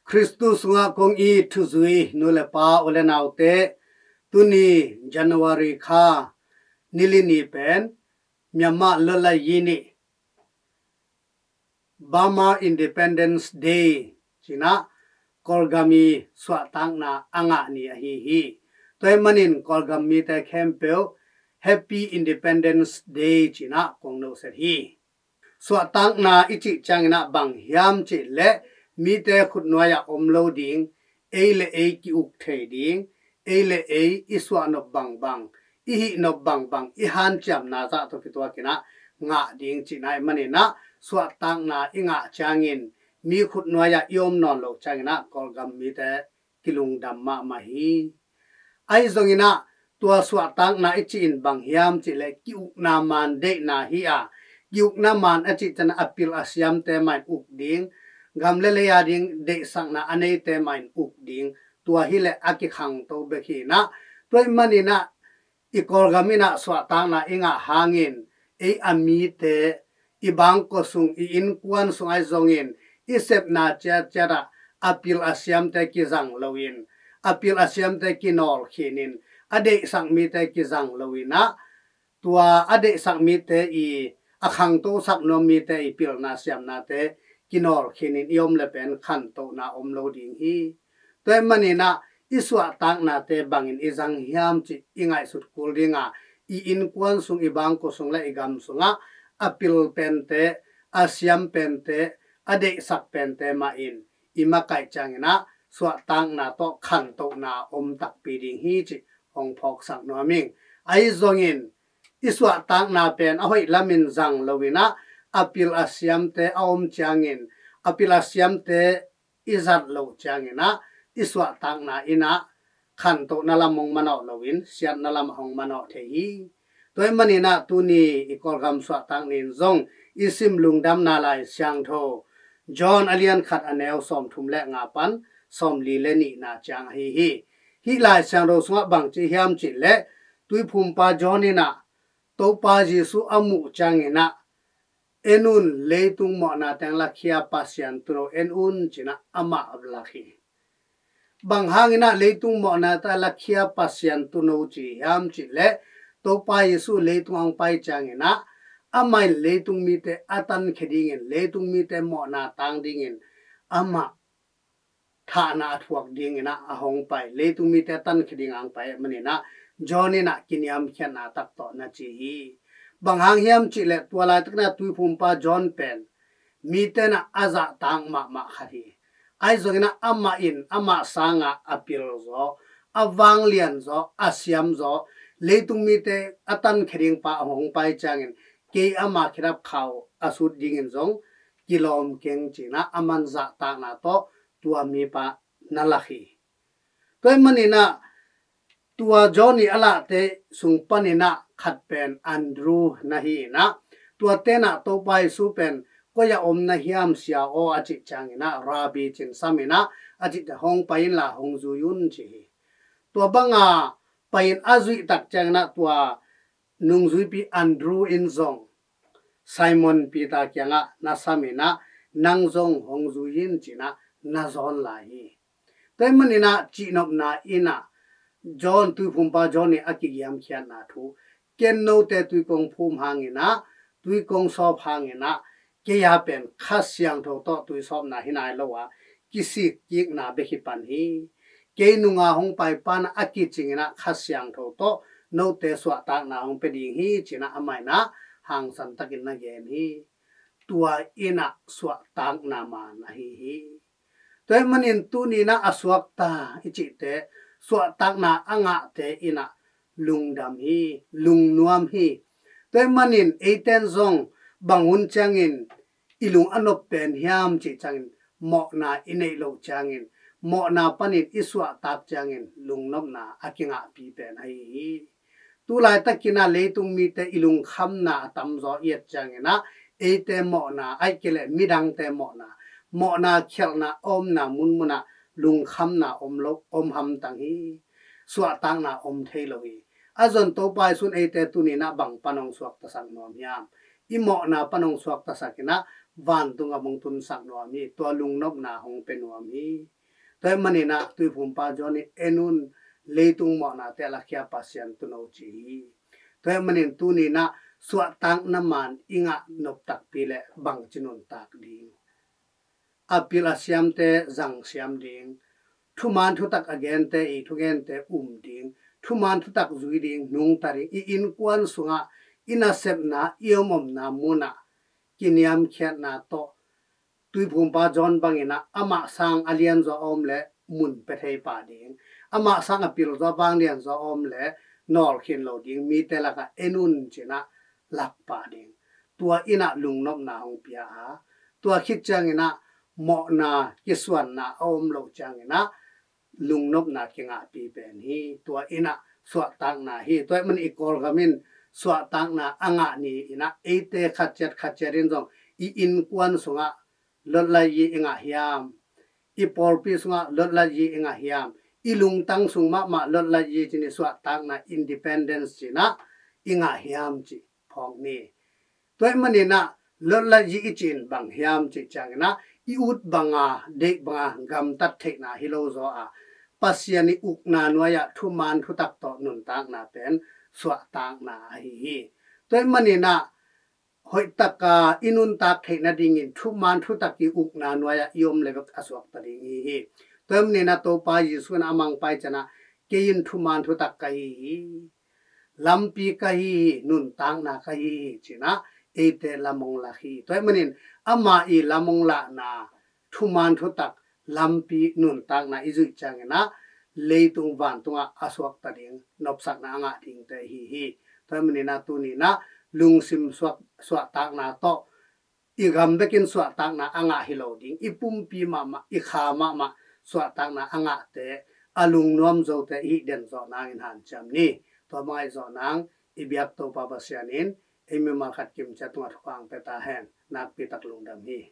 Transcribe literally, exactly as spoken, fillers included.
Khristu sungah kong it thuzui nu le pa u le naute, tuni January kha ni li ni pen Myanmar lawlai yi ni, Burma Independence Day ci-in ah Kawlgam i suahtakna a ngah ni ahi hi. Tua ahih manin Kawlgam mite khempeuh Happy Independence Day ci-in ah kong noset hi. Suahtakna i cih ciangin ah bang hiam cih leh mite khutnuai-ah om lo ding, ei le ei ki-uk thei ding, ei le ei i suahnop bangbang, i hihnop bangbang, i hanciamna zah tawh kituakin ah ngah ding cihna ahih manin ah suahtakna i ngah ciangin mi khutnuai-ah i om nawn loh ciangin ah Kawlgam mite kilungdam mahmah hi. Ahi zongin ah tua suahtakna i cih in bang hiam cih leh ki-ukna maan deihna hi a, ki-ukna maan a cih ciangin a pil a siamte mah in uk ding, gam le lei a ding deihsakna a neite mah in uk ding, tua hi leh a kikhangto bek hi in ah, tua ahih manin ah i Kawlgam in ah suahtakna i ngah hangin ei a mite, i bangkua sung, i innkuan sung ahi zongin i sepna ciatciat ah a pil a siamte kizang loin, a pil a siamte kinawl khinin, a deihsak mite kizang loin ah tua a deihsak mite i, a khangtosak nuam mite i pilna siamnate kinawl khinin i om le pen khantohna om lo ding hi. Tua ahih manin ah i suahtaknate bangin i zang hiam cih i ngaihsut kul ding a, i innkuan sung, i bangkua sung le i gam sungah a pil pente, a siam pente, a deihsak pente mah in i makaih ciangin ah suahtakna tawh khantohna om takpi ding hi cih hong phawksak nuam ing. Ahi zongin i suahtakna pen a hoih lamin zang loin ah a pil a siamte a om ciangin, a pil a siamte i zat loh ciangin ah i suahtakna in ah khantohna lam hong manawh loin siatna lam hong manawh thei hi. Tua ahih manin ah tuni i Kawlgam suahtak ni in zong i sim Lungdamna Lai Siangtho John a lian khat a neu sawmthum le nga pan sawmli le nihna ciang ahi hi. Hih Lai Siangtho sungah bang ci hiam cih leh Tuiphumpa John in ah Topa Jesuh a muh ciangin ah, "En un, leitung mawhna teng lakhia Pasian Tuuno en un," ci-in ah amah a lak hi. Bang hangin ah leitung mawhna teng lakhia Pasian Tuuno ci hiam cih leh Topa Jesuh leitung hong pai ciangin ah amah in leitung mite a tankhia dingin, leitung mite mawhna tang dingin amah thahna a thuak dingin ah a hong pai, leitung mite a tankhia ding a hong pai ahih manin ah John in ah kiniamkhiatna tak tawh na ci hi. Bang hang hiam cih leh tua laitakin ah Tuiphumpa John pen mite in ah a zahtak mahmah khat hi. Ahi zongin ah amah in amah sangin a pil zaw, a vanglian zaw, a siam zaw, leitung mite a tankhia ding pa a hong pai ciangin kei ama khedap khau a sut dingin zong kilawm keng ci-in ah aman zahtakna tawh tua mipa na lak hi. Tua ahih manin ah tua John i a lahte sung panin ah khat pen Andrew na hi in ah, tuate in ah Topa Jesuh pen koi ah om na hiam sia aw a cih ciangin ah Rabbi ci-in sam in ah a cih ciang hong pai inla hong zui un ci hi. Tua banga pai-in a zuih tak ciangin ah tua nungzuipi Andrew in zong Simon Peter kiangah na sam in ah, "Nang zong hong zui in," ci-in ah na zawn lai hi. Tua ahih manin ah cihnopna in ah John, Tuiphumpa John i a kigiamkhiatna thu, "Ken note tui kong phum hangin ah, tui kong sawp hangin ah, kei a pen Kha Siangtho tawh tui sawpna hi nai lo a, kisik kikna bek hi pan hi. Kei nunga hong paipa in ah a kicingin ah Kha Siangtho tawh note suahtakna hong pia ding hi," ci-in ah amah in ah hangsan takin na gen hi. Tua in ah suahtakna maan ahi hi. Tua ahih manin tuni in ah a suakta i cihte, suahtakna a ngahte in ah lungdam hi, lungnuam hi. Tua ahih manin eite in zong bang hun ciangin i lung a nop pen hiam cih ciangin, mawhna i neih loh ciangin, mawhna panin i suahtak ciangin lungnopna a kingahpi pen ahi hi. Tu laitakin ah leitung mite i lungkhamna a tamzaw i et ciangin ah eite mawhna, ahih kei leh midangte mawhna, mawhna khialhna a omna munmun ah lungkhamna om lo, om hamtang hi. Suahtakna om thei lo hi. A zon Topa Jesuh in eite tuni in ah bang pan hong suaktasak nuam hiam? I mawhna pan hong suaktasak in ah vantung ah hong tunsak nuam hi. Tua lungnopna hong pia nuam hi. Tua ahih manin ah Tuiphumpa John in en un, leitung mawhnate a lakhia Pasian tuuno ci hi. Tua ahih manin tuni-in ah suahtakna man i ngah nop takpi leh bangci nuntak ding? A pil a siamte zang siam ding, thuman thutak a gente i thugente um ding, thuman thutak zui ding, nungta ding, i innkuan sungah, i nasepna, i om omna munah kiniamkhiatna tawh, Tuiphumpa John bangin ah amah sang a lianzaw a om leh mun pia thei pah ding, amah sang a pilzaw a vanglianzaw a om leh nawlkhin lo ding, mite lakah en un ci-in ah lak pah ding. Tua in ah lungnopna hong pia a, tua khit ciangin ah mawhna, kisuanna a om loh ciangin ah lungnopna kingahpi pen hi. Tua in ah suahtakna hi. Tua ahih manin i Kawlgam in suahtakna a ngah ni-in ah eite khat ciat khat ciat in zong i innkuan sungah Lot Lait Yi i ngah hiam? I pawlpi sungah Lot Lait Yi i ngah hiam? I lungtang sung mahmah Lot Lait Yi ci-in i suahtakna, independence ci-in ah i ngah hiam cih phawk ni. Tua ahih manin ah Lot Lait Yi i cih in bang hiam cih ciangin ah i ut banga, deih banga gamtat theihna hi lo zaw a, Pasian i ukna nuai-ah thuman thutak tawh nuntakna pen suahtakna ahi hi. Tua ahih manin ah hoihtaka i nuntak theih nadingin thuman thutak i ukna nuai-ah i om le bek a suakta ding i hi hi. Tua ahih manin ah Topa Jesu in a mangpai ciangin ah, "Kei in thuman thutak ka hi hi, lampi ka hi hi, nuntakna ka hi hi," ci-in ah eite lam hong lak hi. Tua ahih manin ama i lam hong lakna, thuman thutak, lampi, nuntakna i zuih ciangin ah leitung vantungah a suakta ding nopsakna a ngah dingte i hi hi. Tua ahih manin ah tuni-in ah lungsim suak, suahtakna tawh i gam bekin suahtakna a ngah hi lo ding, i pumpi mahmah, i kha mahmah suahtakna a ngahte, a lungnuam zote i hih den zawh nangin hanciam ni. Tua bang ahi zawh nang i biak Topa Pasian in ei mimal khat kimciat tungah thupha hong pia ta hen. Nakpi tak lungdam hi.